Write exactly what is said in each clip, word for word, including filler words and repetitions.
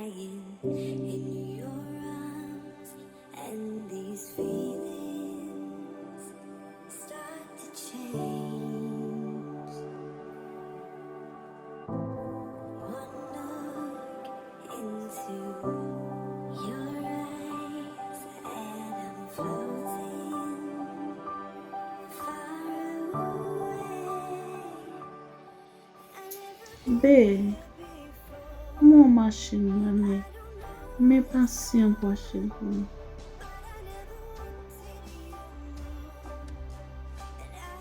In your arms, and these feelings start to change. One look into your eyes, and I'm floating far away. Be, m wè yon machin renmen, men pasyan pou achte l pou mwen.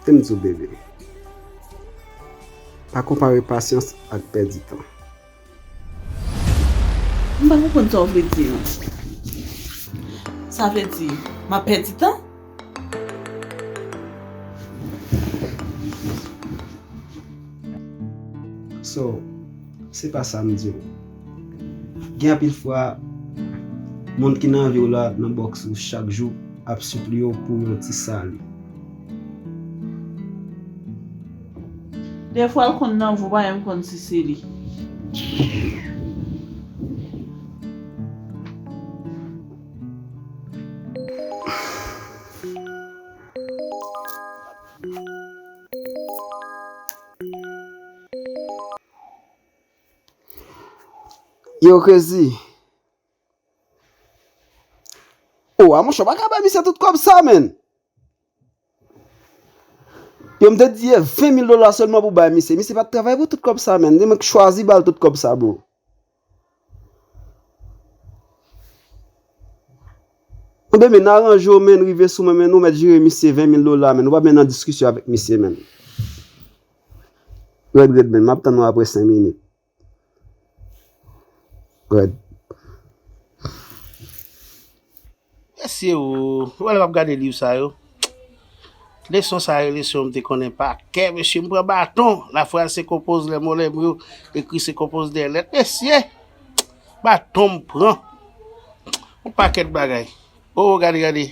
Tande m di w, bebe. Pa konpare pasyans ak pèdi tan. M pa konprann sa w vle di an. Sa vle di, m ap pèdi tan? So, se pa sa m di w. Gen anpil fwa, moun ki nan vi w la, nan bòks ou chak jou, ap sipliye w pou yon ti sali. Dèfwa l konn nan vi w, pa menm konn si se li. Yo, Crazy. O, a monchè, w pa ka bay misye tout kòb sa, menn. Yo, m te di ven mil dola sèlman pou bay misye. Misye pa t travay pou tout kòb sa, menn. Se mwen k chwazi ba l tout kòb sa, bro. Anben, menn, aranje w, menn, rive sou mwen, menn, ou mèt jere misye ven mil dola, menn. Ou pa menm nan diskisyon avèk misye, menn. Rèd, rèd, menn. M ap tann ou apre senk minit. Rèd. Mesye o, ou wè lè m ap gade liv sa yo. Leson sa yo, leson m te konnen pa kè, mesye, m pran baton. La phrase se konpoze lè mo, lè mo yo ekri se konpoze dè lèt. Mesye, baton m pran. Yon pakèt bagay. Oh, gade, gade.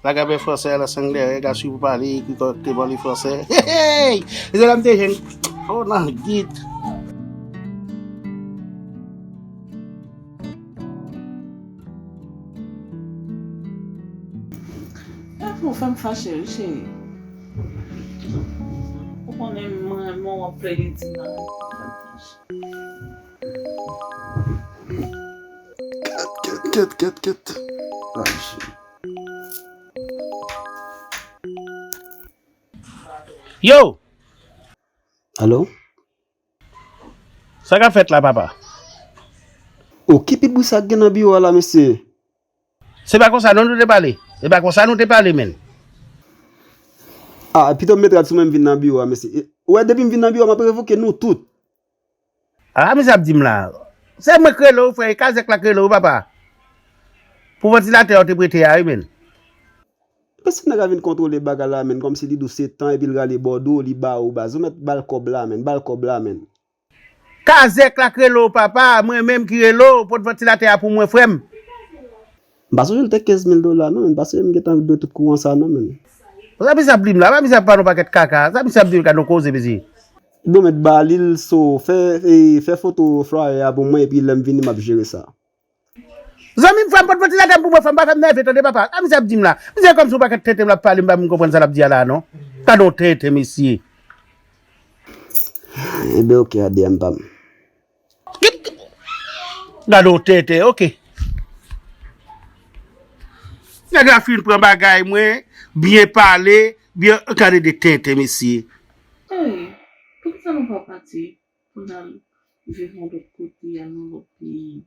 Lagabè fransè a, la sanglè, règ a swiv ou pale, ekri kòrèkteman le fransè. Hey, hey! Se la m te jwenn. Oh, nan git. Gad pou fè m fache, wi, cheri. Ou konnen mwen, mwen w ap fè li di m la. Kèt, kèt, kèt, kèt, kèt. Ay, cheri. Yo! Alo? Sa k ap fèt la, papa? O, ki pit bri sa k gen nan biwo a la, mesye? Se pa konsa non nou te pale. Se pa konsa nou te pale, menn. A, pito m met rad sou mwen, m vin nan biwo a, mesye. E, ou wè, depi m vin nan biwo a, m ap revoke nou tout. A, misye ap di m la. Se mwen k rele w, frè, e kazèk la k rele w, papa. Pou vantilatè w te prete a, wi, menn. Eske nèg la vin kontwole bagay la, menn, kòmsi li di w se tan, epi l rale bòdwo, li ba ou baz. Ou mèt ba l kòb la, menn, ba l kòb la, menn. Kazèk la k rele w, papa, mwen menm ki rele w, pot vantilatè a pou mwen, frè m. M pa sonje l te kenz mil dola, non, menn, paske m gentan dwe tout kouran sa, non, menn. Sa misye ap di m la, pa misye ap pale yon pakèt kaka, sa misye ap di m, gad yon koze, mesye. Bon, mèt ba li l, so, fè, e, fè foto flyer a pou mwen, epi lè m vini, m ap jere sa. Zanmi m, frè m, pot vantilatè m pou mwen, frè m, pa fè m nève, tande, papa. Sa misye ap di m la. Misye kòmsi yon pakèt tenten l ap pale, m pa menm konprann sa l ap di a la, non. Gad yon tenten, mesye. Enben, oke, A D M pa m. Gad yon tenten, oke. Nèg la fin pran bagay mwen, byen pale, byen, gade de tenten, mesye. Hey, poukisa nou pa pati pou n al viv yon lòt kote, al nan lòt peyi?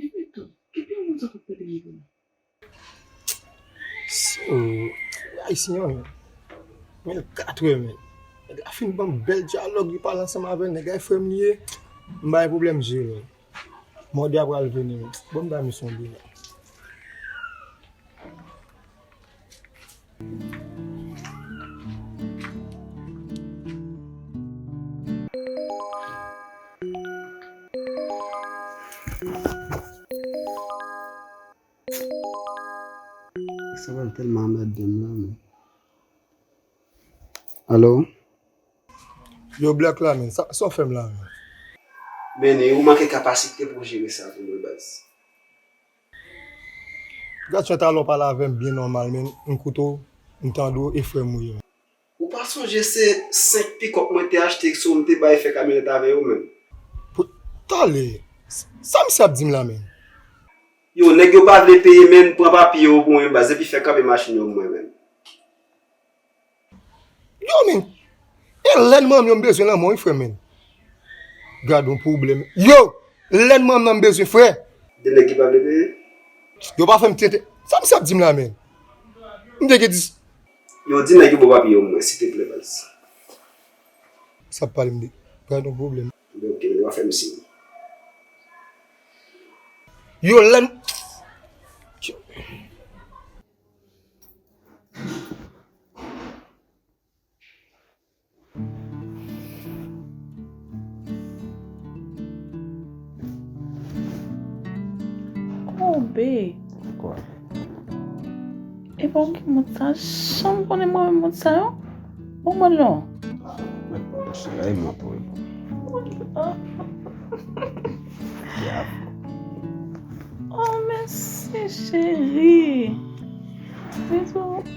Epi tou, ki pi moun sa k ap pede rive la? So, ayisyen an, men. Men l katreven. Nèg la fin ban m bèl dyalòg, li pale ansanm avè l, nèg la e frè m li ye. M bay pwoblèm jere. Mòde a pral vini, men. Bon, m bay misye yon byen. Sa pral tèlman anmède m la, men. Alo? Yo, Black la, men. Sa, sa w fè m la, men? Men ou manke kapasite pou w jere sa pou mwen, baz. Gad jan talè w pale avè m byen nòmal, men m koute w, m tande w, e frè m ou ye. Ou pa sonje se senk pikòp mwen te achte, so m te bay fè kamyonèt avè yo, menm? Pou talè, sa misye ap di m la, menm? Yo, nèg yo pa vle peye, menm, pran papye yo pou mwen, baz, epi fè kanpe machin yo pou mwen, menm. Yo, men, e lè n manman m bezwen lanmò, wi, frè m, men. Gad yon pwoblèm. Yo, lè n manman m bezwen, frè. De nèg ki pa vle peye? Yo pa fè m tenten. Sa misye ap di m la, men? M te gen dis. Yo, di nèg yo ba w papye yo mwen, silteplè, baz. Sa ap pale m de. Gad yon pwoblèm. Ok, men yo pa fè m siy. Yo, lè n. Oh, babe. Kwa? Epa w gen mont sa? Janm konnen mwen menm mont sa yo? Bon, mwen non. Mwen pa cheri, ay mwen pou li. Oh, mèsi, cheri. Bisous.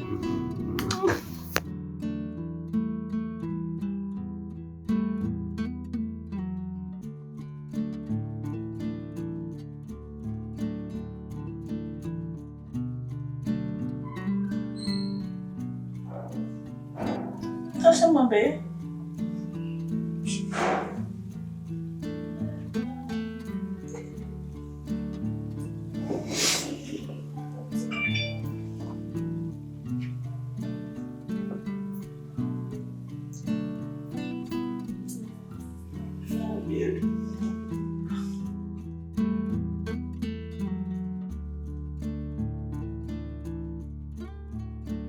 Sa se mwen, babe. Byen.